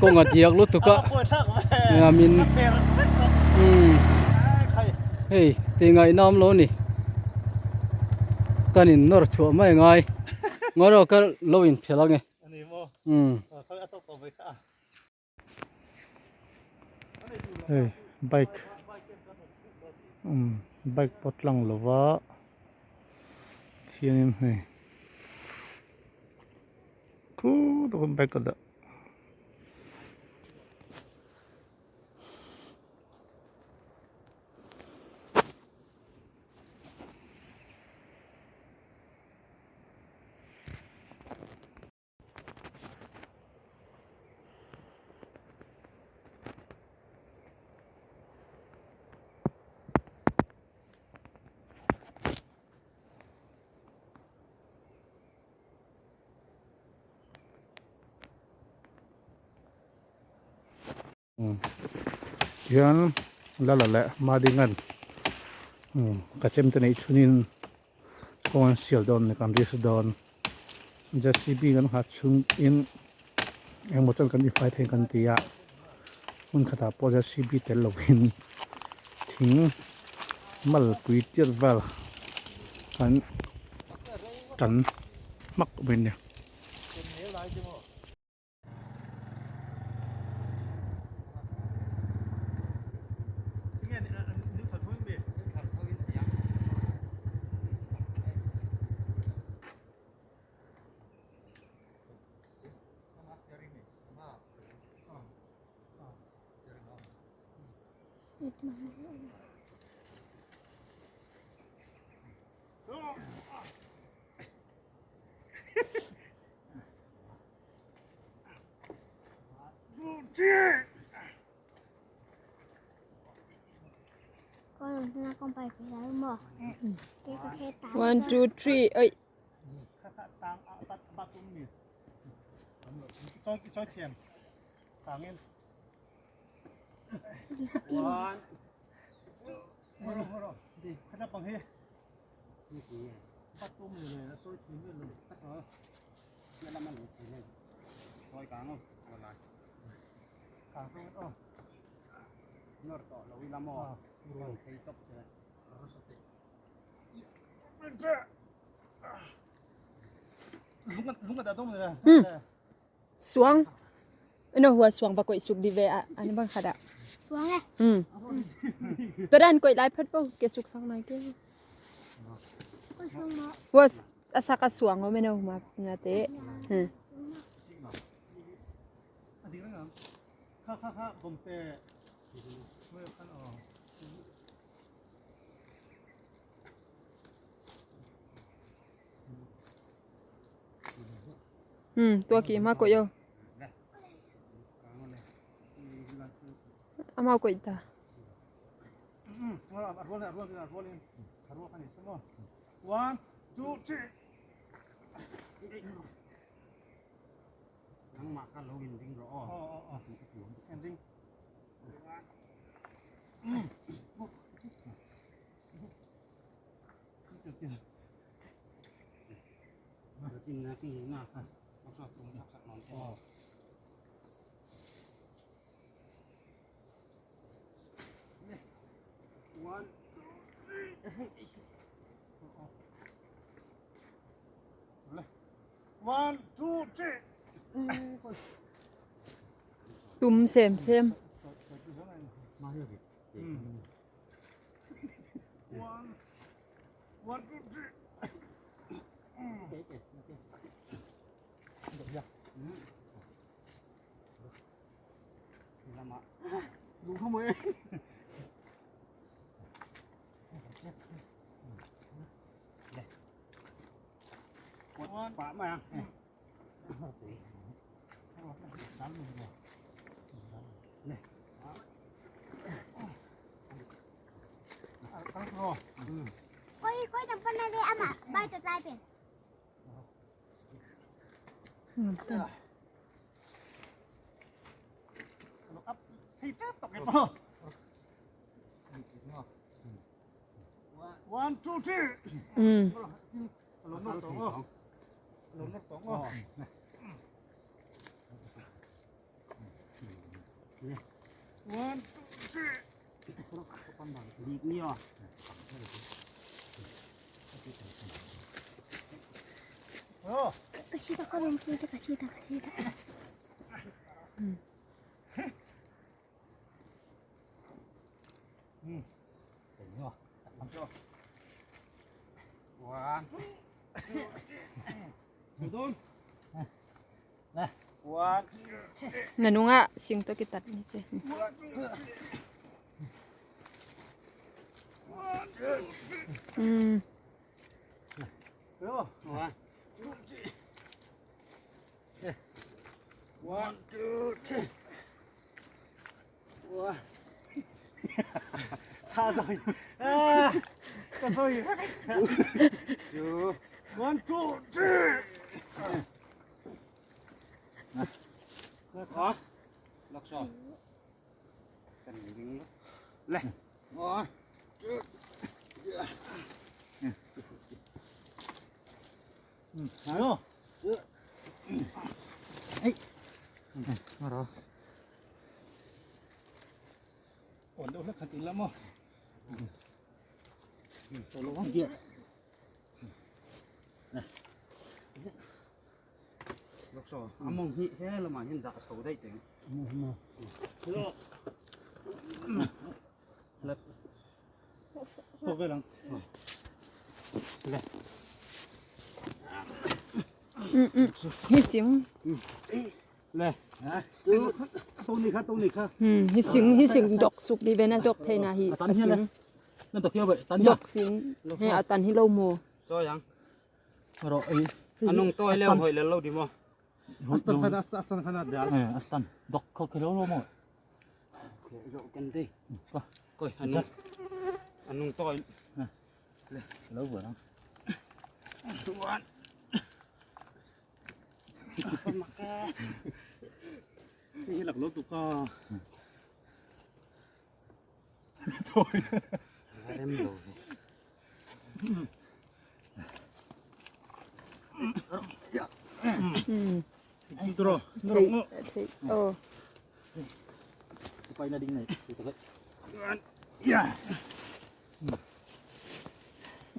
Kawng a diak lutuk a min umm hei tih ngaihnawm lo ni kan in nawr chhuah mai ngai ngawi rawh ka lo in phelh ange umm. Hei bike umm bike pawh tlang lova thianin hei khutah khuan bike a dah. Tihian lala leh madingan ka chem te neih chhunin kawng an sial dawn a ni kan risk dawn jcb kan nghah chhungin engemaw chuan kan infai thei kan ti a hmun khatah pawh jcb tel lovin thing malpui tiat vel kan tan hmak mai a nia. One two three oi. Suang. Ano hua suang ba koi suk di ve a ani bang khada. Suang e. Todan koi lai phat po ke suk sang nai ke. Hua asak a suang o meno ma nga te. Tua ki ma ko yo. Ama ko ita. One, two, three. One, two, three. Tum sem sem. One, one, two, three. Koi koi tam pan le ama bai ta tlai pen. One, two, three. Na nunga sing to ki tat ni che. One, two, three. One. Tha rồi. À, ka rồi. Two. One, two, three. Có. Lắc rồi. Cần đứng lên. One. Two. Đó. Ấy. Rồi. Ổn đâu hết khát lắm không? Tổ lỗ không kia. Lắc rồi. Among hi he là mà hiện tại sầu đây tiếng. Tổ về lăng. Hi sing. Lên. Tô này khá, tô này khá. Hi sing hi sing dok suk di ve na dok thei na hi a sing. Nên tổ kia vậy, tan Dok sing he a tan hi lo mo. Cho yang. Rồi ấy. Anong tôi leo hồi lên lâu đi mà. Astan khana, astan astan khana biar. Astan. Dok kho kilo lo mo. Rượu cần đi. Coi anong. Anong tôi. Lâu vừa lắm. Cái lạc lỗ tụ co. Thôi. Em rồi. Tro. Thei thei. Oh. Quay ra đinh này. Yeah.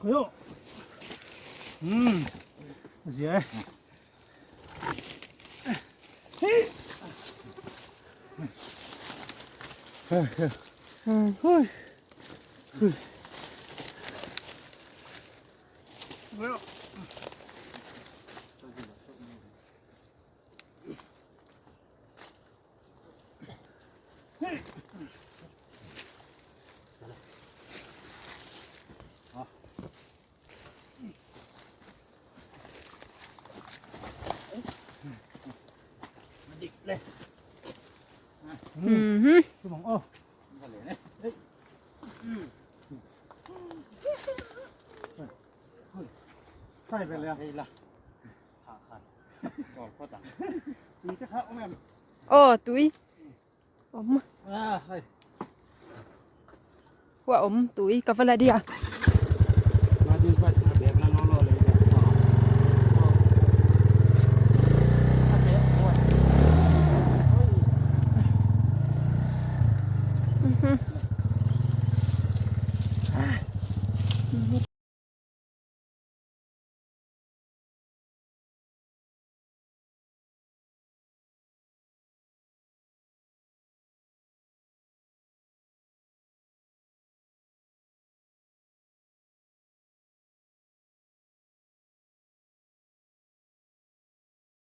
Khởi. Gì ấy? Thôi. Cái bóng ô. Tay về liền. Đây là. Hạ khăn. Còn có tặng. Tí cái khác ông em. Oh tui. Om. À, hay. Wa om tui ka vala dia. Mà đi quay.